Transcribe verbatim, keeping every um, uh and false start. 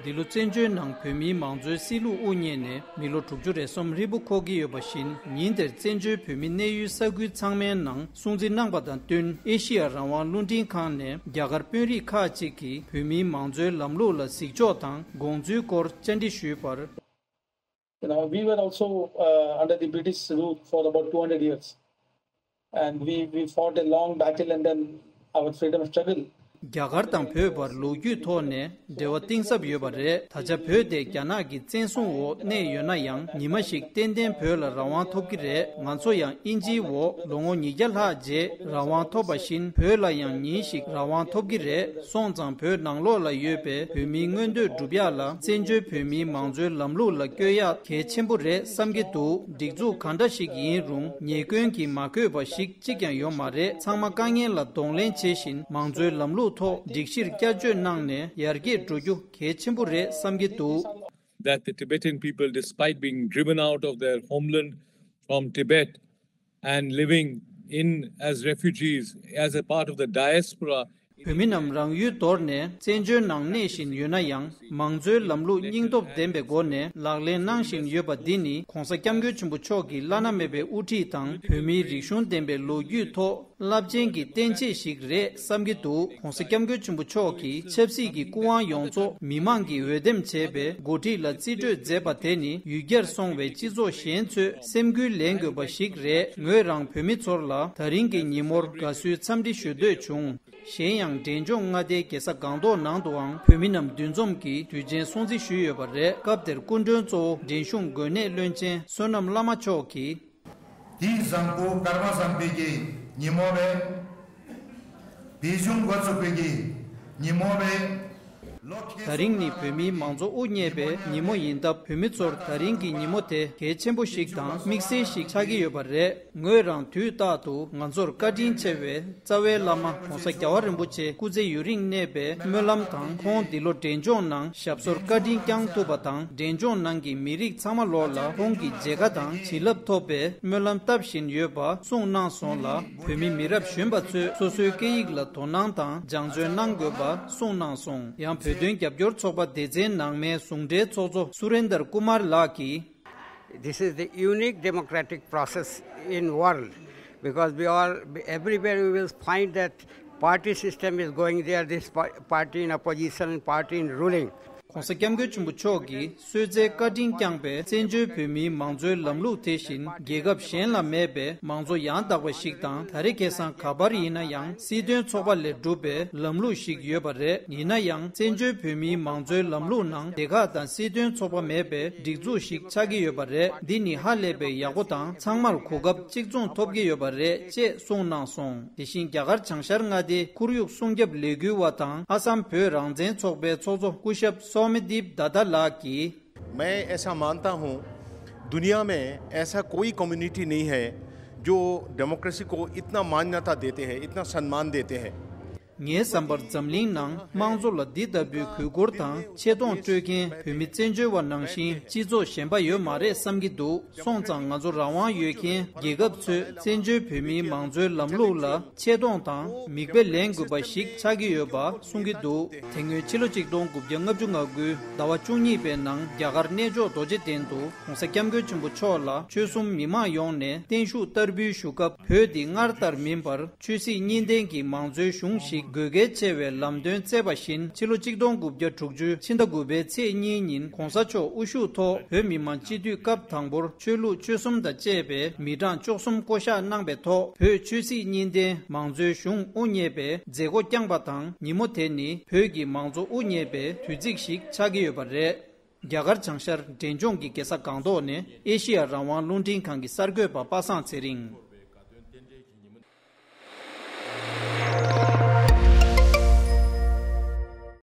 འདི་ལོ་བཙན་བྱོལ་ནང་བོད་མིའི་མང་གཙོའི་སྲིད་ལུགས་དབུ་བརྙེས་ནས་མི་ལོ་དྲུག་ཅུ་རེ་ཟུང་ཧྲིལ་པོ་འཁོར་གྱི་ཡོད་པ་བཞིན། ཉིན་དེར་བཙན་བྱོལ་བོད་མི་གནས་ཡུལ་ས་ཁུལ་ཚང་མའི་ནང་སྲུང་བརྩི་གནང་པ་དང་བསྟུན། ཨེ་ཤི་ཡ་རང་དབང་རླུང་འཕྲིན་ཁང་ནས་རྒྱ་གར་དཔོན་རིགས་ཁག་ཅིག་གིས་བོད་མིའི་མང་གཙོའི་ལམ་ལུགས་ལ་གཟིགས་ཕྱོགས་དང་དགོངས་ཚུལ་སྐོར་བཅར་འདྲི་ཞུས་པར། You know, we were also uh, under the British rule for about two hundred years. And we, we fought a long battle and then our freedom struggle. རྒྱ་གར་དང་བོད་བར་ལོ་རྒྱུས་ཐོག་ནས་འབྲེལ་བ་གཏིང་ཟབ་ཡོད་པ་རེད། ད་ཆ་བོད་དེ་རྒྱ་ནག་གི་བཙན་བཟུང་འོག་གནས་ཡོད་ན་ཡང་། ཉི་མ་ཞིག་ཏན་ཏན་བོད་ལ་རང་དབང་ཐོབ་ཀྱི་རེད། ང་ཚོ་ཡང་དབྱིན་ཇིའི་འོག་ལོ་ངོ་ཉིས་བརྒྱ་ལྷག་རྗེས་རང་དབང་ཐོབ་པ་བཞིན། བོད་ལ་ཡང་ཉིན་ཞིག་རང་དབང་ཐོབ་ཀྱི་རེད། སོང་ཙང་བོད་ནང་ལོགས་ལ་ཡོད་པའི་བོད་མིའི་མངོན་འདོད་སྒྲུབ་ཡག་ལ། བཙན་བྱོལ་བོད་མིའི་མང་གཙོའི་ལམ་ལུགས་ལ་བསྐྱོད་ཡག་གལ་ཆེན་པོ་རེད་བསམ་གྱི་འདུག་སྒྲིག་འཛུགས་གང་འདྲ་ཞིག་ཡིན་རུང་། ཉེས་སྐྱོན་གྱིས་མ་གོས་པ་ཞིག་གཅིག་ཀྱང་ཡོད་མ་རེད། ཚང་མ་དཀའ་ངལ་ལ་གདོང་ལེན་བྱེད་བཞིན། མང་གཙོའི་ལམ་ལུགས་ཐོག་སྒྲིག་གཞིར་བསྐྱར་བཅོས་གནང་ནས་ཡར་རྒྱས་འགྲོ་རྒྱུ་གལ་ཆེན་པོ་རེད་བསམ་གྱི་འདུག That the Tibetan people, despite being driven out of their homeland from Tibet and living in as refugees, as a part of the diaspora, བོད་མི་རྣམས་རང་ཡུལ་དོར་ནས་བཙན་བྱོལ་ནང་གནས་བཞིན་ཡོད་ན་ཡང་། མང་གཙོའི་ལམ་ལུགས་སྙིང་སྟོབས་ལྡན་པའི་སྒོ་ནས་ལག་ལེན་གནང་བཞིན་ཡོད་པ་འདི་ནི། ྋགོང་ས་ྋསྐྱབས་མགོན་ཆེན་པོ་མཆོག་གི་བླ་ན་མེད་པའི་དབུ་ཁྲིད་དང་། བོད་མིའི་རིག་གཞུང་ལྡན་པའི་ལོ་རྒྱུས་ཐོག་རླབས་ཆེན་གྱི་བསྟན་བྱེད་ཞིག་རེད་བསམ་གྱི་འདུག ྋགོང་ས་ྋསྐྱབས་མགོན་ཆེན་པོ་མཆོག་གིས་ཆབ་སྲིད་ཀྱི་སྐུ་དབང་ཡོངས་རྫོགས་མི་མང་གིས་འོས་འདེམས་བྱས་པའི་འགོ་ཁྲིད་ལ་རྩིས་སྤྲོད་མཛད་པ་དེ་ནི། ཡུལ་གྱར་སོང་བའི་སྤྱི་ཚོགས་གཞན་ཚོས་སེམས་འགུལ་ལེན་དགོས་པ་ཞིག་རེད། ངོས་རང་བོད་མི་ཚོར་ལ་ད་རིང་གི་ཉིན་མོར་དགའ་བསུའི་འཚམས་འདྲི་ཞུ་འདོད་བྱུང་། གཞན་ཡང་འབྲས་ལྗོངས་མངའ་སྡེའི་རྒྱལ་ས་སྒང་ཏོག་ནང་དུའང་བོད་མི་རྣམས་འདུ་འཛོམས་ཀྱིས་དུས་ཆེན་སྲུང་བརྩི་ཞུས་ཡོད་པ་རེད། སྐབས་དེར་སྐུ་མགྲོན་གཙོ་བོ་འབྲས་གཞུང་དགོན་གནས་བློན་ཆེན་བསོད་ནམས་བླ་མ་མཆོག་གིས། དེའི་བཟང་པོ་སྐར་མ་བཟང་པོའི་གི་ཉིན་མོ་བས། བོད་གཞུང་འགོ་ཚུགས་པའི་གི་ཉིན་མོ་བས། ད་རིང་ནི་བོད་མིའི་མང་གཙོ་དབུ་བརྙེས་པའི་ཉིན་མོ་ཡིན་སྟབས། བོད་མི་ཚོར་ད་རིང་གི་ཉིན་མོ་དེ་གལ་ཆེན་པོ་ཞིག་དང་དམིགས་བསལ་ཞིག་ཆགས་ཀྱི་ཡོད་པ་རེད། ངོས་རང་དུས་རྟག་ཏུ་ང་ཚོར་བཀའ་དྲིན་ཆེ་བའི་རྩ་བའི་བླ་མ་ྋགོང་ས་རྒྱལ་བ་རིན་པོ་ཆེ་སྐུ་ཚེ་ཡུན་རིང་གནས་པའི་སྨོན་ལམ་དང་། ཁོང་འདི་ལོ་འབྲས་ལྗོངས་ནང་ཞབས་སོར་བཀའ་དྲིན་བསྐྱང་ཐུབ་པ་དང་། འབྲས་ལྗོངས་ནང་གི་མི་རིགས་ཚང་མ་ལོགས་ལ་ཁོང་གི་མཇལ་ཁ་དང་བྱིན་རླབས་ཐོབ་པའི་སྨོན་ལམ་བཏབ་བཞིན་ཡོད་པ་གསུངས་གནང་སོང་ལ། བོད་མི་མི་རབས་གཞོན་པ་ཚོས་སོ་སོའི་སྐད་ཡིག་ལ་དོ་སྣང་དང་སྦྱང་བརྩོན་གནང་དགོས་པ་གསུངས་གནང་སོང་། ཡང་བོད་དོན་རྒྱབ་སྐྱོར་ཚོགས་པ་སྡེ་ཚན་ནང་མའི་ཟུང་འབྲེལ་ཚོགས་གཙོ་སུ་རེན་དར་ཀུ་མར་ལགས་ཀྱིས། This is the unique democratic process in world, because we all, everywhere we will find that party system is going there, this party in opposition and party in ruling. ྋགོང་ས་ྋསྐྱབས་མགོན་ཆེན་པོ་མཆོག་གིས་གསོལ་སྩལ་བཀའ་དྲིན་བསྐྱངས་པའི་བཙན་བྱོལ་བོད་མིའི་མང་གཙོའི་ལམ་ལུགས་དེ་བཞིན་རྒྱལ་ཁབ་གཞན་ལ་མེད་པའི་མང་གཙོ་ཡང་དག་པ་ཞིག་དང་། ད་རེས་ཁ་སང་ག་པར་ཡིན་ན་ཡང་སྲིད་དོན་ཚོགས་པ་ལས་གྲུབ་པའི་ལམ་ལུགས་ཤིག་ཡོད་པ་རེད། ཡིན་ན་ཡང་བཙན་བྱོལ་བོད་མིའི་མང་གཙོའི་ལམ་ལུགས་ནང་སྡེ་ཁག་དང་སྲིད་དོན་ཚོགས་པ་མེད་པའི་སྒྲིག་འཛུགས་ཤིག་ཆགས་ཀྱི་ཡོད་པ་རེད། འདི་ནི་ཧ་ལས་པའི་ཡག་པོ་དང་། ཚང་མར་གོ་སྐབས་གཅིག་མཚུངས་ཐོབ་ཀྱི་ཡོད་པ་རེད་ཅེས་གསུངས་གནང་སོང་། དེ་བཞིན་རྒྱ་གར་བྱང་ཤར་མངའ་སྡེའི་ཁོར་ཡུག་སྲུང་སྐྱོབ་ལས་འགུལ་བ་དང་ཨ་སམ་བོད་རང་བཙན་ཚོགས་པའི་ཚོགས་གཙོ་སྐུ་ཞབས་སོ་མི་དིབ་དཱ་དཱ་ལགས་ཀྱིས། मैं ऐसा मानता हूं, दुनिया में ऐसा कोई कम्युनिटी नहीं है जो डेमोक्रेसी को इतना मान्यता देते हैं, इतना सम्मान देते हैं। ངའི་བསམ་པར་འཛམ་གླིང་ནང་དམངས་གཙོ་ལ་འདི་ལྟ་བུའི་གུས་བཀུར་དང་ཆེ་མཐོང་སྤྲོད་མཁན་བོད་མི་བཙན་བྱོལ་བ་ནང་བཞིན་སྤྱི་ཚོགས་གཞན་པ་ཡོད་མ་རེད་བསམ་གྱི་འདུག་སོང་ཙང་ང་ཚོ་རང་དབང་ཡོད་མཁན་རྒྱལ་ཁབ་ཚོས་བཙན་བྱོལ་བོད་མིའི་མང་གཙོའི་ལམ་ལུགས་ལ་ཆེ་མཐོང་དང་མིག་དཔེ་ལེན་དགོས་པ་ཞིག་ཆགས་ཀྱི་ཡོད་པ་གསུང་གི་འདུག་དེ་སྔོན་ཕྱི་ལོ་ཆིག་སྟོང་དགུ་བརྒྱ་ལྔ་བཅུ་ང་དགུའི་ཟླ་བ་བཅུ་གཉིས་པའི་ནང་རྒྱ་གར་གནས་མཆོག་རྡོ་རྗེ་གདན་དུ་༧གོང་ས་༧སྐྱབས་མགོན་ཆེན་པོ་མཆོག་ལ་ཆོལ་གསུམ་མི་མང་ཡོངས་ནས་བརྟན་བཞུགས་བསྟར་འབུལ་ཞུ་སྐབས། བོད་འདི་སྔར་ལྟར་མིན་པར་ཆོས་སྲིད་གཉིས་ལྡན་གྱི་མང་གཙོའི་གཞུང་ཞིག་དགོས་གལ་ཆེ་བའི་ལམ་སྟོན་བསྩལ་བ་བཞིན། ཕྱི་ལོ་ཆིག་སྟོང་དགུ་བརྒྱ་དྲུག་ཅུ་ཕྱི་ཟླ་དགུ་པའི་ཚེས་གཉིས་ཉིན་༧གོང་ས་མཆོག་དབུ་བཞུགས་ཐོག་བོད་མི་མང་སྤྱི་འཐུས་སྐབས་དང་པོར་ཆོས་ལུགས་ཆོལ་གསུམ་དང་བཅས་པའི་མི་གྲངས་བཅུ་གསུམ་བསྐོ་གཞག་གནང་པའི་ཐོག་བོད་ཆོས་སྲིད་གཉིས་ལྡན་མང་གཙོའི་གཞུང་དབུ་བརྙེས་པའི་མཛད་སྒོ་བསྐྱངས་པ་དང་། ཉིན་མོ་དེ་ནི་བོད་ཀྱི་མང་གཙོ་དབུ་བརྙེས་པའི་དུས་ཚིགས་ཤིག་ཆགས་ཀྱི་ཡོད་པ་རེད། རྒྱ་གར་བྱང་ཤར་འབྲས་ལྗོངས་ཀྱི་རྒྱལ་ས་སྒང་ཏོག་ནས་ཨེ་ཤི་ཡ་རང་དབང་རླུང་འཕྲིན་ཁང་གི་གསར་འགོད་པ་པ་སངས་ཚེ་རིང་།